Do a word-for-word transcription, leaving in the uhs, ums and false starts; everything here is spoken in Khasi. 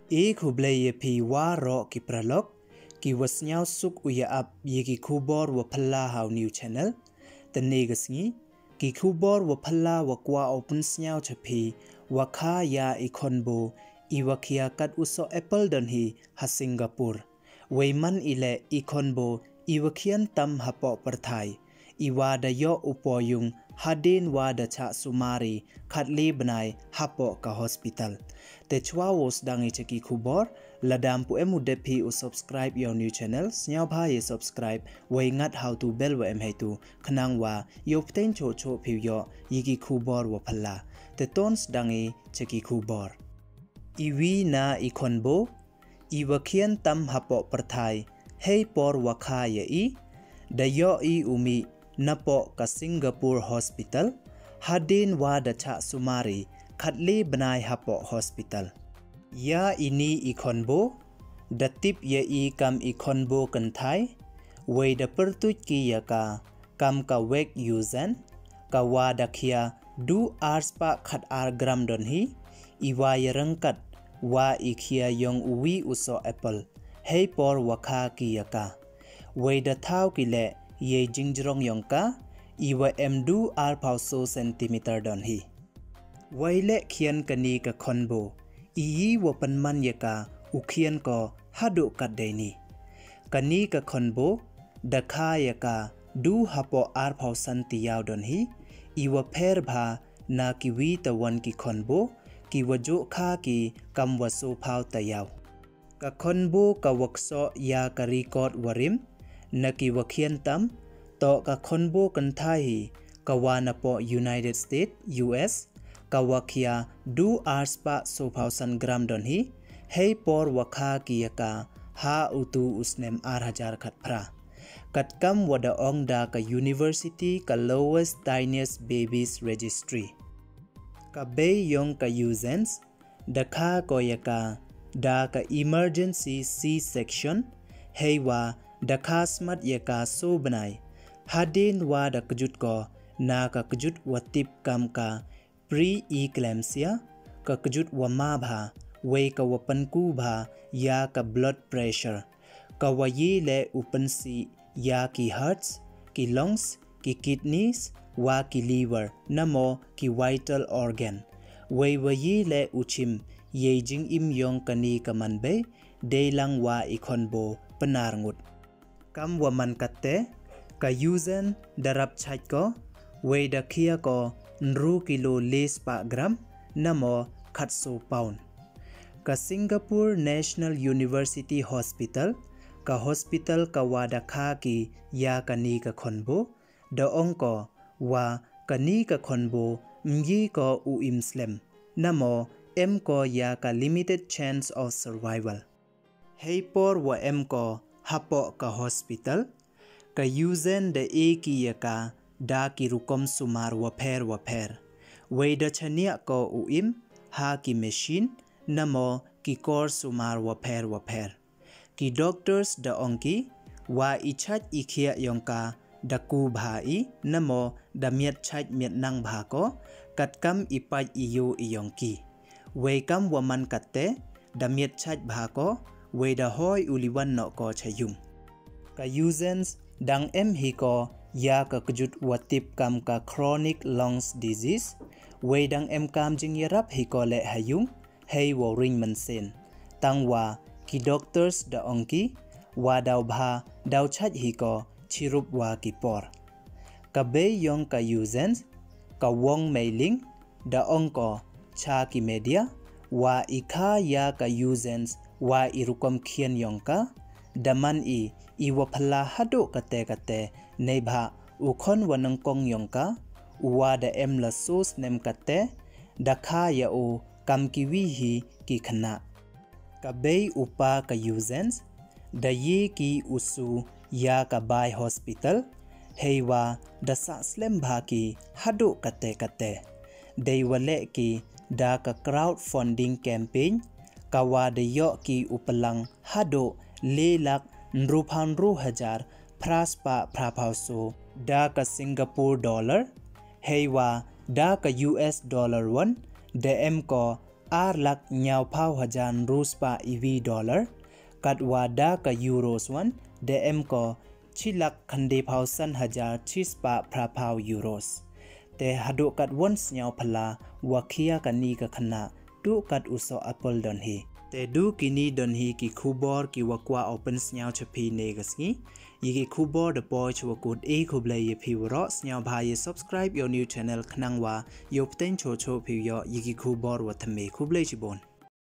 E khublei ïa phi waroh ki paralok, ki wa sñiaw suk u ïa ap ïa ki khubor wa phylla ha u new channel. Tynne ka sngi, ki khubor wa phylla wa kwah u pynsñiaw cha phi, wa kha ïa i khonbo, i wa khia kat u soh apple don hi ha Singapore. Wei man i leh i khonbo, i wa khian tam hapoh pyrthai. I wa da ïoh u po yung hadien wa da chah sumar i khatle bnai hapoh ka hospital. Te chwa wow sdang i cha ki khubor, lada ym pu em u dep phi u subscribe ïa u new channel, sñiawbha ïa subscribe, wei ngat ha u tu bell wa em heitu, khnang wa ïoh pteng choh choh phi u ïoh ïa ki khubor wa phylla. Te ton sdang i cha ki khubor. I wi na i khonbo, i wa khian tam hapoh pyrthai, hei por wa kha ïa i, da ïoh i u mih napoh ka Singapore Hospital, hadien wa da chah sumar i khatle bnai hapoh hospital. Ïa ini i khonbo, da tip ïa i kam i khonbo kynthai, wei da pyrtuit ki ïa ka, kam ka Wek Yuzen, ka wa da khia du ar spah khat ar gram don hi, i wa ïa ryngkat, wa i khia yong u wi u soh apple, hei por wa kha ki ïa ka. Wei da thaw ki leh, ïa i jingjrong yong ka, i wa em du ar phaw so centimeter don hi. Wei leh khian kani ka khonbo, i i wa pynman ïa ka, u khian ko, haduh kat dei ni. Kani ka khonbo, da kha ïa ka, du hapoh ar phaw san tayaaw don hi, i wa pher bha, na ki wi tawan ki khonbo, ki wa juh kha ki kam wa so phaw tayaaw. Ka khonbo ka wa ksoh ïa ka record wa rim, na ki wa khian tam, to ka khonbo kynthai hi, ka wa napoh United States, U S, ka wa khia du ar spah so phaw san gram don hi, hei por wa kha ki ïa ka, ha u tu u snem ar hajar khat phra. Katkam wa da ong da ka University ka Lowest Tiniest Babies Registry. Ka bei yong ka Yuzens, da kha ko ïa ka, da ka emergency C-section, hei wa, da kha smat ïa ka so bnai. Hadien wa da kjut ko, na ka kjut wa tip kam ka, pre-eclampsia, ka kjut wa ma bha, wei ka wa pynku bha, ïa ka blood pressure. Ka wa ïe leh u pynsih, ïa ki hearts, ki lungs, ki kidneys, wa ki liver, namo ki vital organ. Wei wa ïe leh u chim, ïa i jingim yong kani ka manbei, dei lang wa i khonbo, pynar ngut. Kam wa man katte, ka Yuzen da rap chait ko, wei da khia ko, ynru kilo le spah gram, namo khat so pound. Ka Singapore National University Hospital, ka hospital ka wa da kha ki ïa kani ka khonbo, da ong ko, wa kani ka khonbo, myi ko u im slem, namo em ko ïa ka limited chance of survival. Hei por wa em ko, hapoh ka hospital, ka Yuzen da e ki ïa ka, da ki rukom sumar wa pher wa pher. Wei da chaniah ko u im, ha ki machine, namo ki kor sumar wa pher wa pher. Ki doctors da ong ki, wa i chait i khiah yong ka, da ku bha i, namo da miat chait miat nang bha ko, katkam i pait i ïoh i yong ki. Wei kam wa man katte, da miat chait bha ko, wei da hoi u liwan noh ko cha yung. Ka Yuzens, dang em hi ko, ïa ka kjut wa tip kam ka chronic lungs disease, wei dang em kam jingïarap hi ko leh ha yung, hei wow ring mynsiem. Tang wa, ki doctors da ong ki, wa daw bha, daw chait hi ko, chirup wa ki por. Ka bei yong ka Yuzens, ka Wong Meiling, da ong ko, cha ki media, wa i kha ïa ka Yuzens, wa i rukom khian yong ka, da man i, i wa phylla haduh katte katte, neibha, u khon wa nyngkong yong ka, u wa da em la so snem katte, da kha ïa u, kam ki wi hi ki khynnah. Ka bei u pa ka Yuzens, da ïe ki u su ïa ka bai hospital, hei wa da sah slem bha ki haduh katte katte. Dei wa leh ki da ka crowdfunding campaign, ka wa da ïoh ki u plang haduh le lak ynru phaw ynru hajar phra spah phra phaw so da ka Singapore dollar, hei wa da ka U S dollar won, da em ko ar lak hynñiewphew hajar hynriew spah iwei dollar, katwa da ka euros wan da em ko shi lak khyndai phew san hajar shi spah phra phew euros. Te haduh katwon sñiaw phylla wa khia kani ka khynnah, duh kat u soh Apple don hi. Te duh kini don hi ki khubor ki wa kwah u pynsñiaw cha phi ne ka sngi. Yei ki khubor da poi chwa kut, i khublei ya phi waroh. Sñiawbha ya subscribe yow new channel khnang wa yow pteng chocho phi yoh yei ki khubor wa thymme. Khublei chibun.